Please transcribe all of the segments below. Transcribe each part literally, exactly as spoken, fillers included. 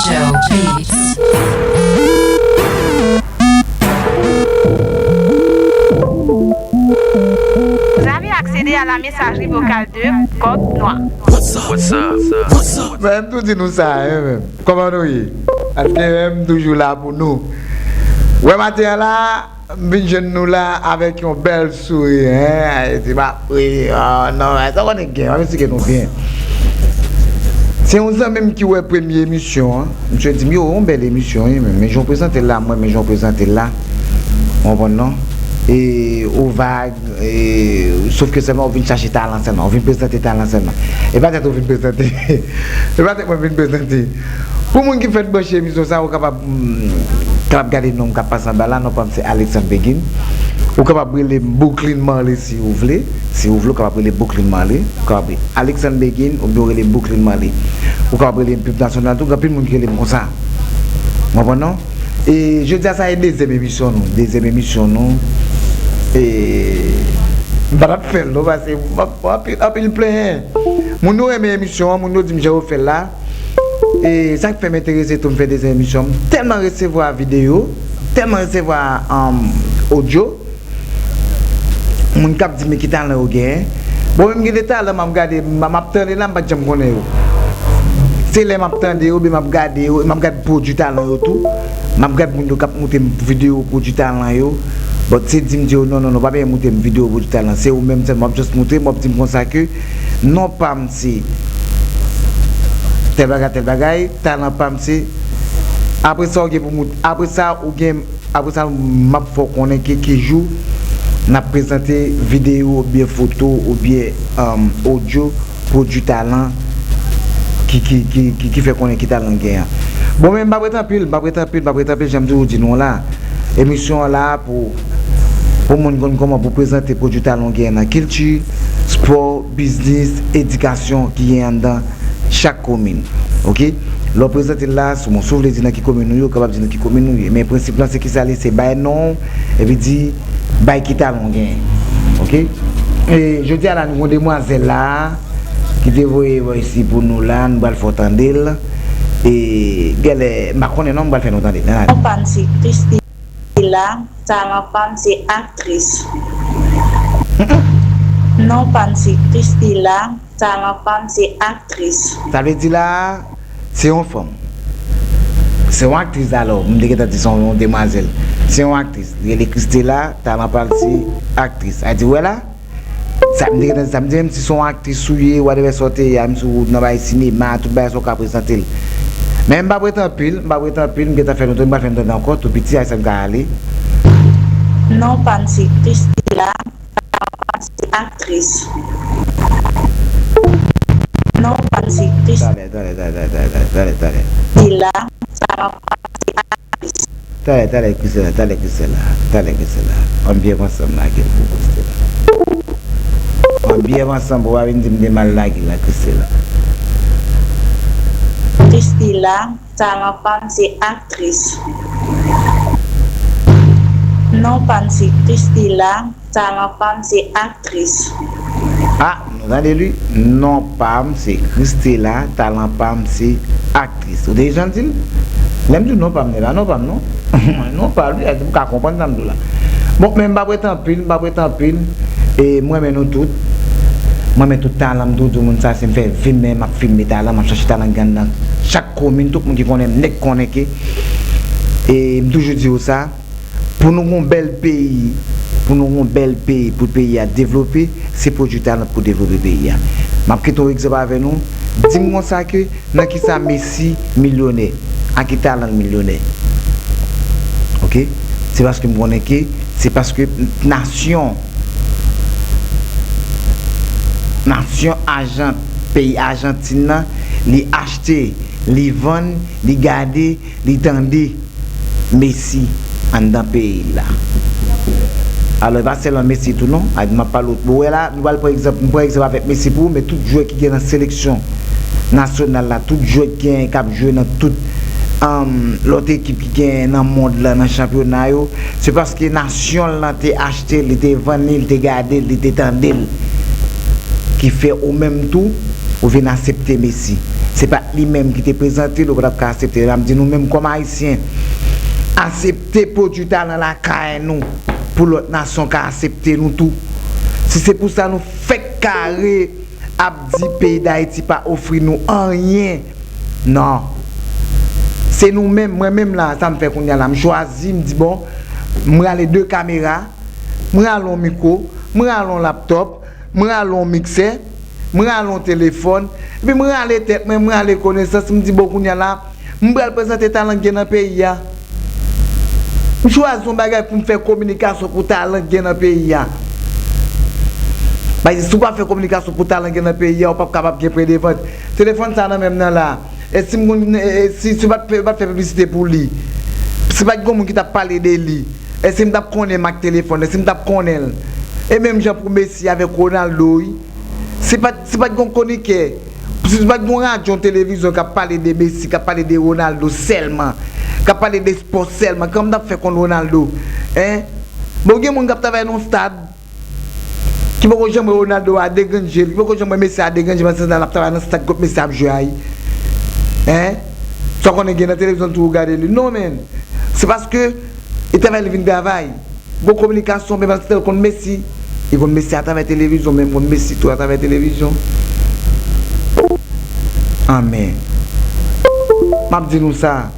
Joe Beats. Vous avez accédé à la messagerie vocale de Coq Noir. What's up? What's up? What's up? Men m tou di nou sa, wi, men. Kòman nou ye? Paske men m toujou la pou nou. Wè maten an la, m vin jwenn nou la avèk yon bèl souri, en. Ayiti m ap ri, oh non, sa w konnen k gen, m ap esplike nou byen. Se yon zanmi m ki wè premye emisyon an. Misye di m, yo, yon bèl emisyon, wi, men, men jan w prezante l la, m renmen jan w prezante l la. Ou konprann, non? E, ou vag, e, sof ke sèlman ou vin chache talan sèlman, ou vin prezante talan sèlman. E pa tèt ou vin prezante. E pa tèt mwen vin prezante. Pou moun ki fèk branche emisyon sa, ou kapab, mm, kapab gade non m k ap pase anba la, non pa m se Alexandre Begin. Ou kapab rele m Brooklyn Marley si ou vle. Si ou vle, ou kapab rele Brooklyn Marley. Ou kapab rele Alexandre Begin oubyen ou rele Brooklyn Marley. Ou kapab rele m Pub Nasyonal tou, gen anpil moun ki rele m konsa. Ou konprann, non? E jodi a, sa e dezyèm emisyon nou. Dezyèm emisyon nou. E m pa t ap fè l, non, paske m ap anpil, anpil plenyen. Moun yo renmen emisyon an, moun yo di m jan yo fè l la. E sa k fè m enterese tou, m fè dezyèm emisyon. M tèlman resevwa videyo, tèlman resevwa, um, odyo. Moun k ap di m ki talan yo genyen. Bon, menm gen de talan m ap gade, m, m ap tande la, m pa t janm konnen yo. Se lè m ap tande yo, oubyen m ap gade yo, m ap gade pwodui talan yo tou. M ap gade moun yo k ap montre m videyo pwodui talan yo. But se di m di yo, non, non, non, pa bezwen montre m videyo pwodui talan. Se ou menm sèlman w ap just montre m, w ap di m konsa ke non pa m se tèl bagay, tèl bagay, talan pa m se. Apre sa, ou gen pou mont-, apre sa, ou gen Apre sa, m ap fè w konnen ki, ki jou n ap prezante videyo oubyen foto oubyen, um, odyo pwodui talan ki, ki, ki, ki, ki fè konnen ki talan w genyen an. Bon, men m p ap rete anpil, m p ap rete anpil, m p ap rete anpil, jan m toujou di nou an la. Emisyon an la pou, pou moun konn kòman pou prezante pwodui talan w genyen nan kilti, spò, biznis, edikasyon ki genyen anndan chak komin. Oke? Lè w prezante l la, sou moun, si w vle di nan ki komin ou ye, ou kapab di nan ki komin ou ye. Men prensip lan, se kisa l ye? Se bay non w, epi di, bay ki talan w genyen. Oke? E jodi a la, nou gen yon demwazèl la, ki te voye voice li pou nou la, nou pral fè w tande l. E genlè, m pa konnen non, m pral fè nou tande l. Ann ale. Non pa m se Christy la, talan pa m se aktris. Non pa m se Christy la, talan pa m se aktris. Sa vle di la, se yon fanm. Se yon aktris alò, m te gentan di se yon demwazèl. Se yon aktris. Li rele Christella, talan pa l se aktris. Sa di, wè la? Sa m te gentan di, sa m di, menm si se yon aktris ou ye, whatever sa w te ye, menm si w nan bagay sinema, tout bagay sa w ka prezante l. Men m p ap rete anpil, m p ap rete anpil, m gentan fè nou tande, m pral fè nou tande ankò, tou piti, a sa m ka ale. Non pa m se Christella, talan pa m se aktris. Non pa m se Christella. Talè, talè, talè, talè, talè, talè, talè. Christella, talan pa m se aktris. Talè, talè, Christella, talè, Christella, talè, Christella. Ann byen ansanm lage l pou Christella. Ann byen ansanm pou w pa vin di m te mal lage l la, Christella. Christella, talan pa m se aktris. Non pa m se Christella, talan pa m se aktris. Ah, nou tande li. Non pa m se Christella, talan pa m se aktris. Ou tande jan l di l? Lè m di w non pa m, se pa non pa m non. Non pa l, wi, ou ka konprann sa m di w la. Bon, men m p ap rete anpil, m p ap rete anpil. E m renmen nou tout. M renmen tout talan m, m toujou di moun sa, se m fè vi m, men m ap filme talan, m ap chache talan ki anndan chak komin, tout moun ki konnen m nèt konnen ke, e m toujou di yo sa, pou nou gon bèl peyi, pou nou gon bèl peyi, pou peyi a devlope, se pwodui talan pou devlope peyi a. M ap kite yon egzanp avè nou, di m konsa ke nan kisa Messi milyonè, a ki talan l milyonè. Oke? Se paske m konnen ke, se paske nasyon, nasyon Ajan-, peyi Ajantin nan, li achte, li vann, li gade, li tande Messi anndan peyi l la. Alò, e pa sèlman Messi tou non. A, m ap pale w, ou wè la, nou pral pran egzanp, m pran egzanp avèk Messi pou ou, men tout jwè ki gen nan seleksyon nasyonal la, tout jwè ki gen, k ap jwe nan tout, um, lòt ekip ki gen nan mond lan, nan chanpyona yo, se paske nasyon l lan te achte l, li te vann li, li te gade l, li te tande l, ki fè ou menm tou, ou vin aksepte Messi. Se pa t li menm ki te prezante l, ou pa t ap ka aksepte l. M ap di nou menm kòm Ayisyen, aksepte pwodui talan lakay nou pou lòt nasyon ka aksepte nou tou. Si se pou sa nou fèk kare ap di peyi Dayiti pa ofri nou anyen, non. Se nou menm, mwen menm la, sa m fè kounye a la, m chwazi, m di bon, m rale de kamera, m rale yon mikwo, m rale yon laptòp, m rale yon miksè, m rale yon telefòn, epi m rale tèt mwen, m rale konesans, m di bon kounye a la, m pral prezante talan k gen nan peyi a. M chwazi yon bagay pou m fè kominikasyon pou talan k gen nan peyi a. Paske si w pa fè kominikasyon pou talan k gen nan peyi a, ou p ap kapab gen pwen de vant. Telefòn sa nan men m nan la, e si m konn, e, e si, si w pa t fè, pa t fè piblisite pou li, si pa t gen moun ki t ap pale de li, èske m t ap konnen mak telefòn? Èske m t ap konnen l? E menm jan pou Messi avèk Ronaldo, wi. Si pa t, si pa t gen yon konikè, si pa t gen yon radyo, yon televizyon k ap pale de Messi, k ap pale de Ronaldo sèlman, k ap pale de spò sèlman, kòman m t ap fè konn Ronaldo? Hein? Bon, gen moun k ap travay nan yon stad, ki poko janm wè Ronaldo a de grenn je l, ki poko janm wè Messi a de grenn je l, pandan l ap travay nan stad kot Messi ap jwe a, wi. Hein? Sa w konnen gen nan televizyon tou ou gade li. Non, men. Se paske e travay li vin travay. Gon kominikasyon, men pandan l konn Messi. Li konn Messi atravè televizyon, men m konn Messi tou atravè televizyon. Anmè. M ap di nou sa.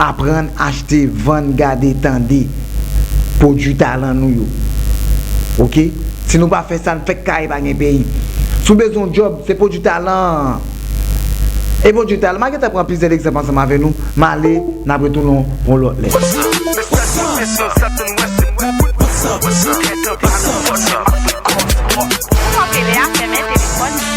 Aprann achte, vann, gade, tande pwodui talan nou yo. Oke? Si nou pa fè sa, n fèk kare pa gen peyi. Si w bezwen yon djòb, se pwodui talan an. E pwodui talan, m a gentan pran plizyè egzanp ansanm avè nou. M ale, n ap retounen yon lòt lè. Ou kanpe lè a, fèmen telefòn.